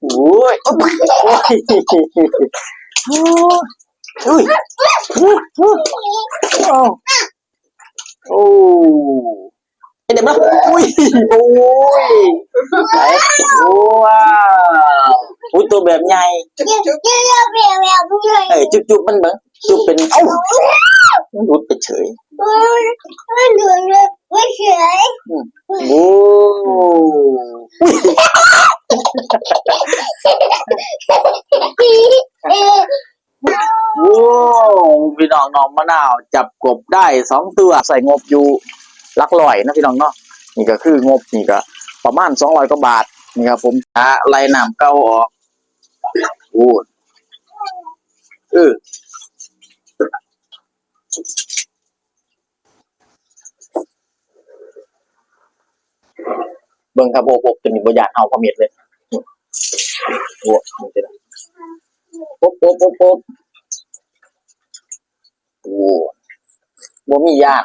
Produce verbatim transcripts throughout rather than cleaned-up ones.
โอ้ย โอ้ย โอ้ย โอ้ย โอ้ย โอ้ เห็นไหม อุ้ย โอ้ย ว้าว อุ้ย ตัวแบบใหญ่ เอ้ย จุ๊บๆมันเบิ่ง จุ๊บเป็น เอ้า มันหลุดไปเฉย อืม โอ้ โอ้ พี่น้อง น้องมะนาวจับกบได้สองตัว ใส่งบอยู่หลักร้อยนะพี่น้องเนาะ นี่ก็คืองบนี่ก็ประมาณสองร้อยกว่าบาท นี่ครับผม หาไล่น้ำเก่าออก โอ้ เออ เบิ่งครับ โอบโอบตัวนี้บ่ย่านเห่าพะเม็ดเลย โอ้ มันเป็น โอบโอบโอบโอบ โอ้ บ่มีย่าน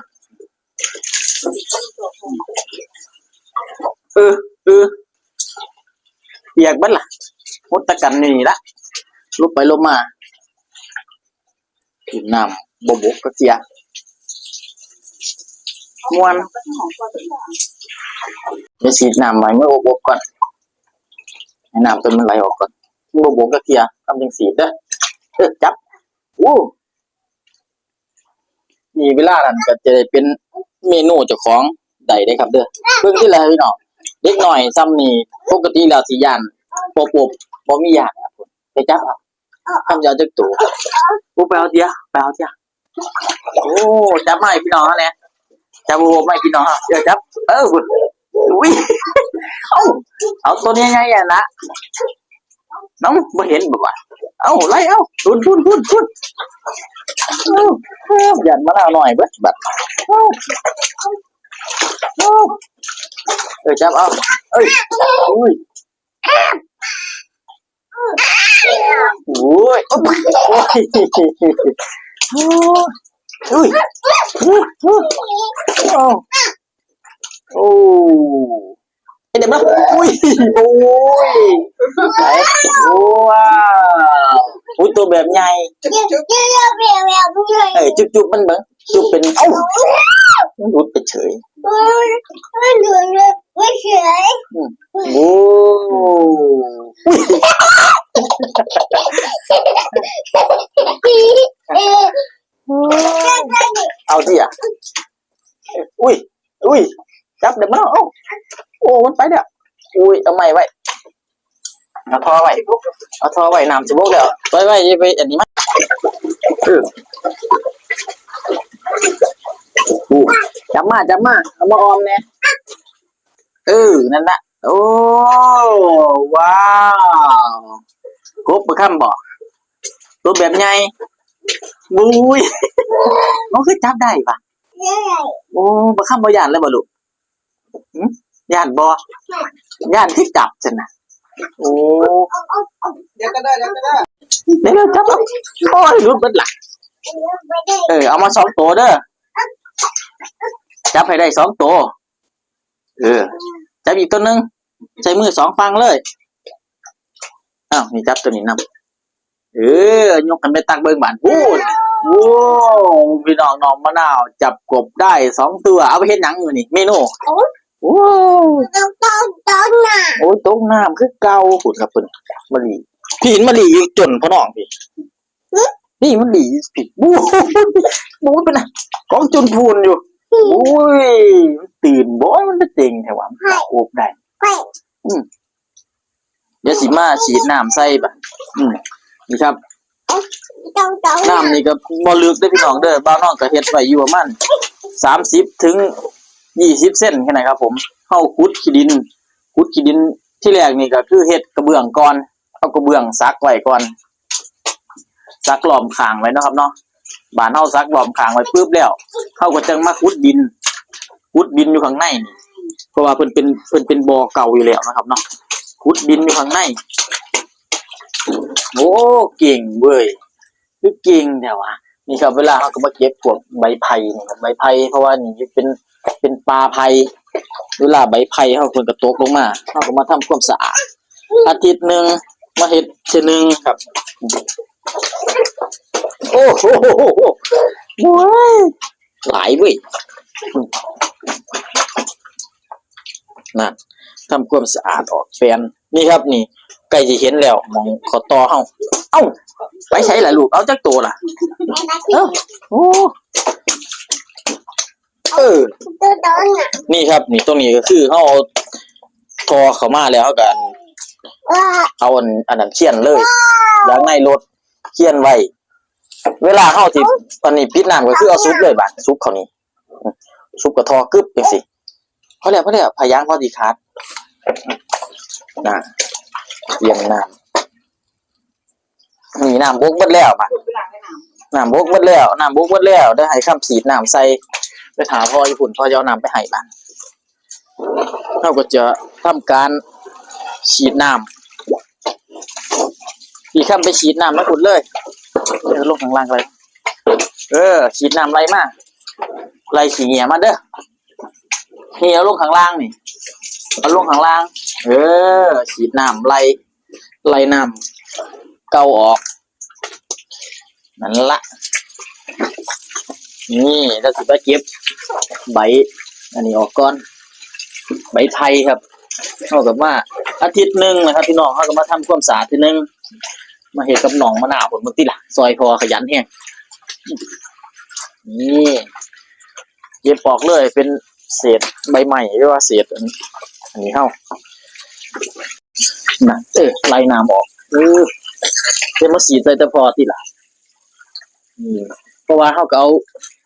เออ เออ เปียกเบิดล่ะ หดแต่กันนี่ละ ลบไปลบมา กินน้ำบ่บกก็เจีย ม่วน เดี๋ยวสีดน้ำไว้เมื่ออบๆก่อน ให้น้ำตัวมันไหลออกก่อน บ่บกก็เจีย ทำจังสีเด้อ เออ จับ โอ้ มีเวลานั้นก็จะได้เป็นเมนูเจ้าของได้เด้อครับเด้อ เบิ่งที่ละพี่น้อง เด็กน้อยซ้ำนี่ ปกติแล้วสิย่าน บ่ปบ บ่มีย่านครับผม ไปจับเอา คำเดียวจักตัว กูไปเอาเดียว ไปเอาเดียว โอ้ จับมาให้พี่น้องเขาแหน่ จับโอ้ไม่พี่น้องเขา เดี๋ยวจับ เออ อุ้ย เอ้า เอาตัวนี้ไงอ่ะนะ น้องบ่เห็นบ่วะ เอ้า ไล่ เอ้า พุ่น พุ่น พุ่น พุ่น เอ้า เอ้า ย่านมะนาวหน่อยเบิดบัด เอ้า เอ้า เออ จับเอา เอ้ย อุ้ย โอ้ย โอ้ย โอ้ย โอ้ย โอ้ เดี๋ยวนะ อุ้ย โอ้ย ว้าว อุ้ย ตัวแบบใหญ่ เอ้ย จุ๊บๆมันเบิ่ง จุ๊บเป็น เอ้า มันหลุดไปเฉย อืม โอ้ เอาสิอ่ะ อุ้ย อุ้ย จับเดี๋ยวมันเอา โอ้ มันไปแล้ว อุ้ย เอาไม้ไว้ เอาท่อไว้ เอาท่อไว้ น้ำสิบกแล้ว ไว้ไว้ อย่าไปอันนี้มัน เออ อู้ จับมา จับมา เอามาออมแหน่ เออ นั่นละ โอ้ ว้าว กบบ่คำบ่ ตัวแบบใหญ่ บุ้ย มันคือจับได้ปะ โอ้ บ่คำบ่ย่านเลยบ่ลูก หึ ย่านบ่ ย่านคือจับซั่นน่ะ โอ้ เดี๋ยวก็ได้ เดี๋ยวก็ได้ เดี๋ยวจับเอา โอ้ย หลุดเบิดละ เออ เอามาสองตัวเด้อ จับให้ได้สองตัว เออ จับอีกตัวหนึ่ง ใช้มือสองฝั่งเลย อ้าว นี่จับตัวนี้นำ เออ ยกกันไปตักเบิ่งบาด พูด โอ้ พี่น้อง น้องมะนาวจับกบได้สองตัว เอาไปเฮ็ดหยังมื้อนี้ เมนู โอ้ ตก ตก ตกน้ำ โอ้ย ตกน้ำคือเก่า พูดครับเพิ่น มะลิ พี่เห็นมะลิอยู่จนพ่อน้องพี่ หึ นี่มะลิพี่ บู๊ บู๊เป็นอะ ของจนพูนอยู่ โอ้ย มันตื่นบ่ มันเต็งแท้วะ มันจับกบได้ อืม เดี๋ยวสิมาฉีดน้ำใส่บาด อืม นี่ครับ น้ำนี่ก็บ่ลึกเด้อพี่น้องเด้อ บ่าวน้องก็เฮ็ดไว้อยู่ประมาณสามสิบถึงยี่สิบเซนแค่นั้นครับผม เฮาขุดขี้ดิน ขุดขี้ดิน ที่แรกนี่ก็คือเฮ็ดกระเบื้องก่อน เอากระเบื้องสักไว้ก่อน สักล้อมข้างไว้เนาะครับเนาะ บาดเฮาสักล้อมข้างไว้ปึ๊บแล้ว เฮาก็จั่งมาขุดดิน ขุดดินอยู่ข้างในนี่ เพราะว่าเพิ่นเป็น เพิ่นเป็นบ่อเก่าอยู่แล้วนะครับเนาะ ขุดดินอยู่ข้างใน โอ้ เก่งเว้ย คือเก่งแท้วะ นี่ครับ เวลาเฮาก็มาเก็บพวกใบไผ่นี่ครับ ใบไผ่ เพราะว่านี่เป็น เป็นป่าไผ่ เวลาใบไผ่เฮา เพิ่นก็ตกลงมา เฮาก็มาทำความสะอาด อาทิตย์หนึ่งมาเฮ็ดเทื่อหนึ่งครับ โอ้โห โอ้ย หลายเว้ย นั่น ทำความสะอาดออกแปลน นี่ครับ นี่ ใกล้สิเห็นแล้ว หม่องข้อต่อเฮา เอ้า ไปไสล่ะลูก เอาจักตัวล่ะ เอ้า โอ้ เออ นี่ครับ นี่ ตรงนี้ก็คือเฮาเอาท่อเข้ามาแล้ว เฮาก็เอาอัน อันนั้นเคี่ยนเลย อย่างในรถเคี่ยนไว้ เวลาเฮาสิ อันนี้ปิดน้ำก็คือเอาซุบเลยบาด ซุบเข้านี่ ซุบกับท่อกึบจังซี่ พอแล้ว พอแล้ว ผ้ายางพอสิขาด น่ะ เตรียมน้ำ นี่น้ำบกเบิดแล้วบาด น้ำบกเบิดแล้ว น้ำบกเบิดแล้ว เดี๋ยวให้คำฉีดน้ำใส่ ไปถามพ่ออยู่พุ้น พ่อจะเอาน้ำไปให้บาด เราก็จะทำการฉีดน้ำ พี่คำไปฉีดน้ำมาพุ้นเลย เดี๋ยวลงข้างล่างเลย เออ ฉีดน้ำไล่มา ไล่ขี้เหี่ยมาเด้อ นี่เอาลงข้างล่างนี่ เอาลงข้างล่าง เออ ฉีดน้ำไล่ ไล่น้ำเก่าออก นั่นละ นี่เราสิมาเก็บใบ อันนี้ออกก่อน ใบไผ่ครับ เฮาก็มาอาทิตย์หนึ่งนะครับพี่น้อง เฮาก็มาทำความสะอาดเทื่อหนึ่ง มาเฮ็ดกับน้องมะนาวพุ้น เบิ่งติล่ะ ซอยพ่อขยันแฮง นี่ เก็บออกเลย เป็นเศษใบไม้ หรือว่าเศษอัน อันนี้เฮา น่ะ เออ ไล่น้ำออก เออ เดี๋ยวมาฉีดใส่แต่พ่อติล่ะ อืม เพราะว่าเฮาก็เอา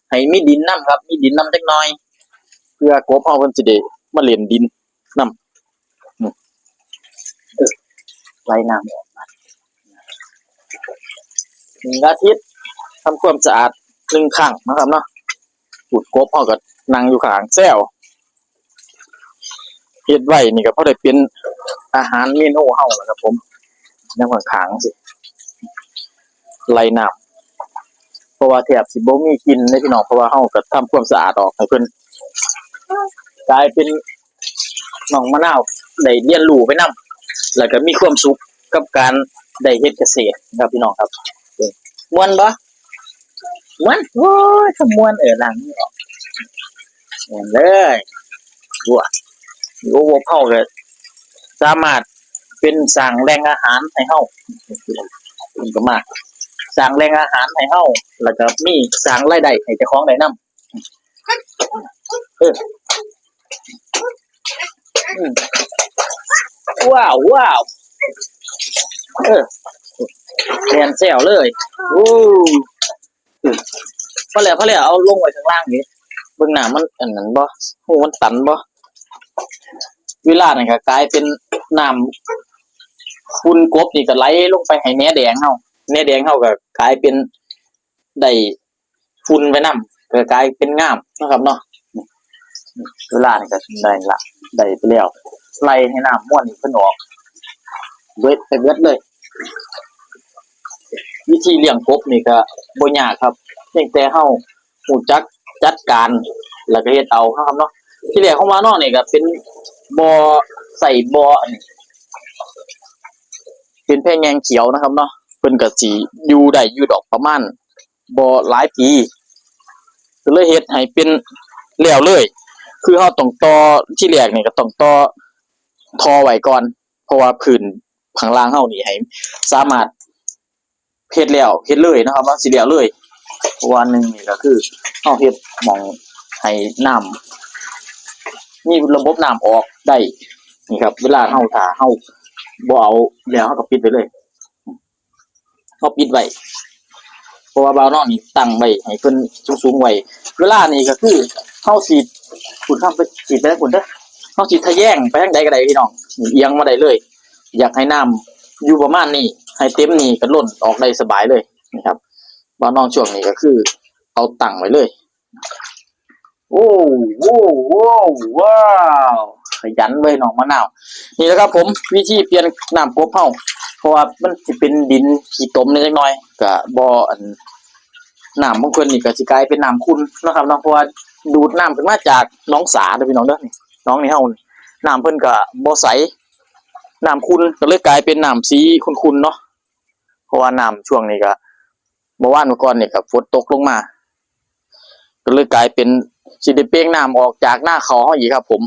ให้มีดินนำครับ มีดินนำจักหน่อย เพื่อกบเฮาเพิ่นสิได้มาเล่นดินนำ อืม เออ ไล่น้ำออก หนึ่งอาทิตย์ทำความสะอาดหนึ่งครั้งนะครับเนาะ พุ้นกบเฮาก็นั่งอยู่ข้างแซว เฮ็ดไว้นี่ก็พอได้เป็นอาหารเมนูเฮาล่ะครับผม แนวข้างๆ จังซี้ ไล่น้ำ เพราะว่าแทบสิบ่มีกลิ่นเลยพี่น้อง เพราะว่าเฮาก็ทำความสะอาดออกให้เพิ่น กลายเป็นน้องมะนาวได้เรียนรู้ไปนำ แล้วก็มีความสุขกับการได้เฮ็ดเกษตรครับพี่น้องครับ ม่วนบ่ ม่วน โอ้ย ถ้าม่วน เออ ล้างมือออก ม่วนเลย บัว โอ้ พวกเขาก็สามารถเป็นสร้างแหล่งอาหารให้เฮา เพิ่นก็มาสร้างแหล่งอาหารให้เฮา แล้วก็มีสร้างรายได้ให้เจ้าของได้นำ เออ อืม ว้าว ว้าว เออ แล่นแซวเลย โอ้ อืม พอแล้ว พอแล้ว เอาลงไว้ข้างล่างนี่ เบิ่งน้ำมันอันนั้นบ่ ฮูมันตันบ่ เวลานั้นก็กลายเป็นน้ำ พุ้นกบนี่ก็ไหลลงไปให้แหนแดงเฮา แหนแดงเฮาก็กลายเป็นได้พุ้นไปนำ ก็กลายเป็นงามเนาะครับเนาะ เวลานี่ก็ได้ละ ได้ไปแล้ว ไล่ให้น้ำม่วนนี่เพิ่นออก เบิดไปเบิดเลย วิธีเลี้ยงกบนี่ก็บ่ยากครับ เพียงแต่เฮารู้จักจัดการ แล้วก็เฮ็ดเอาเนาะครับเนาะ ที่แรกของบ่าวน้องนี่ก็เป็นบ่อ ใส่บ่ออัน เป็นแพแยงเขียวนะครับเนาะ เพิ่นก็สิอยู่ได้อยู่ดอกประมาณบ่หลายปี ก็เลยเฮ็ดให้เป็นแล้วเลย คือเฮาต้องต่อ ที่แรกนี่ก็ต้องต่อท่อไว้ก่อน เพราะว่าพื้นข้างล่างเฮานี่ให้สามารถเฮ็ดแล้วเฮ็ดเลยนะครับ มันสิแล้วเลย เพราะว่าหนึ่งนี่ก็คือเฮาเฮ็ดหม่องให้น้ำ มีระบบน้ำออกได้ นี่ครับ เวลาเฮา ถ้าเฮาบ่เอาแล้ว เฮาก็ปิดไปเลย เฮาปิดไว้ เพราะว่าบ่าวน้องนี่ตั้งไว้ให้เพิ่นสูงๆไว้ เวลานี่ก็คือเฮาสิ พุ้นครับ ไปสิไปทางพุ้นเด้อ เฮาสิทะแยงไปทางใดก็ได้พี่น้อง นี่เอียงมาได้เลย อยากให้น้ำอยู่ประมาณนี้ ให้เต็มนี่ก็ล้นออกได้สบายเลย นี่ครับ บ่าวน้องช่วงนี้ก็คือเอาตั้งไว้เลย โอ้ โอ้ โอ้ ว้าว ขยันเว้ยน้องมะนาว นี่แหละครับผม วิธีเปลี่ยนน้ำกบเฮา เพราะว่ามันสิเป็นดินขี้ตมนิดหน่อย ก็บ่อัน น้ำของเพิ่นนี่ก็สิกลายเป็นน้ำขุ่นเนาะครับเนาะ เพราะว่าดูดน้ำขึ้นมาจากหนองสาเด้อพี่น้องเด้อ นี่ หนองนี่เฮา น้ำเพิ่นก็บ่ใส น้ำขุ่น ก็เลยกลายเป็นน้ำสีขุ่นๆเนาะ เพราะว่าน้ำช่วงนี้ก็ เมื่อวานเมื่อก่อนนี่ก็ฝนตกลงมา ก็เลยกลายเป็น สิได้เปล่งน้ำออกจากนาข้าวเฮาอีกครับผม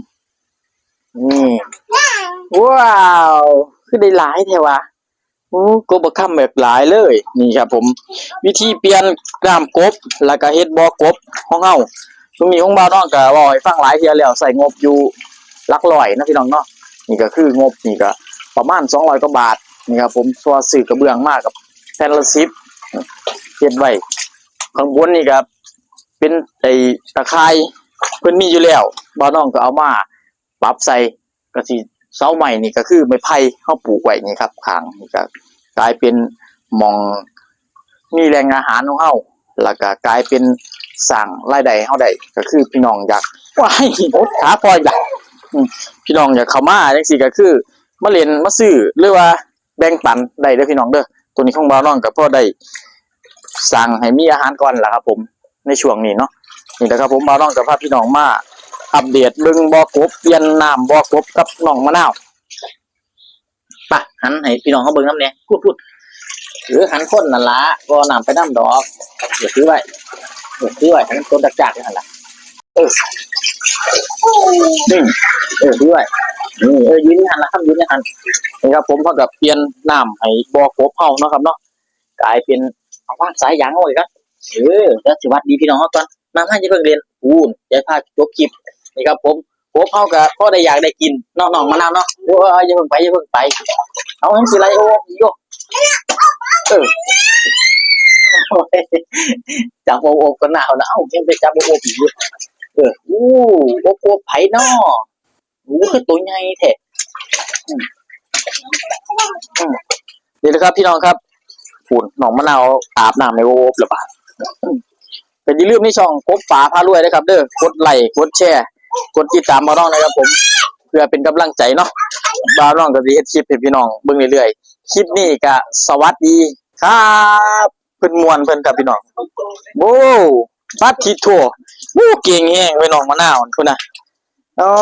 นี่ ว้าว คือได้หลายแท้วะ โอ้ กบบักค่ำแบบหลายเลย นี่ครับผม วิธีเปลี่ยนน้ำกบ แล้วก็เฮ็ดบ่อกบของเฮา ตรงนี้ของบ่าวน้องก็เว้าให้ฟังหลายเทื่อแล้ว ใช้งบอยู่หลักร้อยนะพี่น้องเนาะ นี่ก็คืองบนี่ก็ประมาณสองร้อยกว่าบาท นี่ครับผม เพราะว่าซื้อกระเบื้องมากับแผ่นละสิบ เฮ็ดไว้ ข้างบนนี่ก็เป็นไอ้ตะข่าย เพิ่นมีอยู่แล้ว บ่าวน้องก็เอามาปรับใส่ ก็สิ เสาไม้นี่ก็คือไม้ไผ่เฮาปลูกไว้นี่ครับ ข้างนี่ก็กลายเป็นหม่องมีแหล่งอาหารของเฮา แล้วก็กลายเป็นสร้างรายได้ให้เฮาได้ ก็คือพี่น้องอยาก ว้าย โอ๊ย ขาพลอยอีกละ อืม พี่น้องอยากเข้ามาจั่งซี้ก็คือ มาเล่นมาซื้อ หรือว่าแบ่งปันได้เด้อพี่น้องเด้อ ตัวนี้ของบ่าวน้องก็พอได้สร้างให้มีอาหารก่อนล่ะครับผม ในช่วงนี้เนาะ นี่แหละครับผม บ่าวน้องก็พาพี่น้องมาอัปเดตเบิ่งบ่อกบ เปลี่ยนน้ำบ่อกบกับน้องมะนาว ไป หันให้พี่น้องเขาเบิ่งนำแหน่ พูด พูด เออ หันคนนั่นล่ะ บ่เอาน้ำไปนำดอก เดี๋ยวถือไว้ เดี๋ยวถือไว้ ให้มันต้นจักๆอยู่หั่นล่ะ เออ อืม เออ ถือไว้ นี่ เออ ยืนอยู่หั่นล่ะครับ ยืนอยู่หั่น นี่ครับผม เพิ่นก็เปลี่ยนน้ำให้บ่อกบเฮาเนาะครับเนาะ กลายเป็น เอาวางสายยางเอาไว้ก่อน เออ เดี๋ยวสิหวัดดีพี่น้องเฮาก่อน มา มา อย่าเพิ่งเล่น พู้น ยายพาจบคลิป นี่ครับผม กบเฮาก็พอได้อยากได้กินเนาะ น้องมะนาวเนาะ โอ้ย อย่าเพิ่งไป อย่าเพิ่งไป เอา มันสิไหลโอ้ย โย เออ โอ้ย จับโอบๆก็หนาวแล้ว เอ้า ยังไปจับโอบๆอีกอยู่ เออ อู้ โอบๆไผน้อ โอ้ คือตัวใหญ่แท้ อืม อืม นี่แหละครับพี่น้องครับ พู้น น้องมะนาวอาบน้ำในโอบแล้วบาด อืม ก็อย่าลืมในช่องกบป๋าพารวยนะครับเด้อ กดไลค์ กดแชร์ กดติดตามบ่าวน้องนะครับผม เพื่อเป็นกำลังใจเนาะ บ่าวน้องก็สิเฮ็ดคลิปให้พี่น้องเบิ่งเรื่อยๆ คลิปนี้ก็สวัสดีครับ เพิ่นม่วนเพิ่นครับพี่น้อง โอ้ ปัดทิโท โอ้ เก่งแฮงเว้ยน้องมะนาวพุ้นน่ะ อ๋อ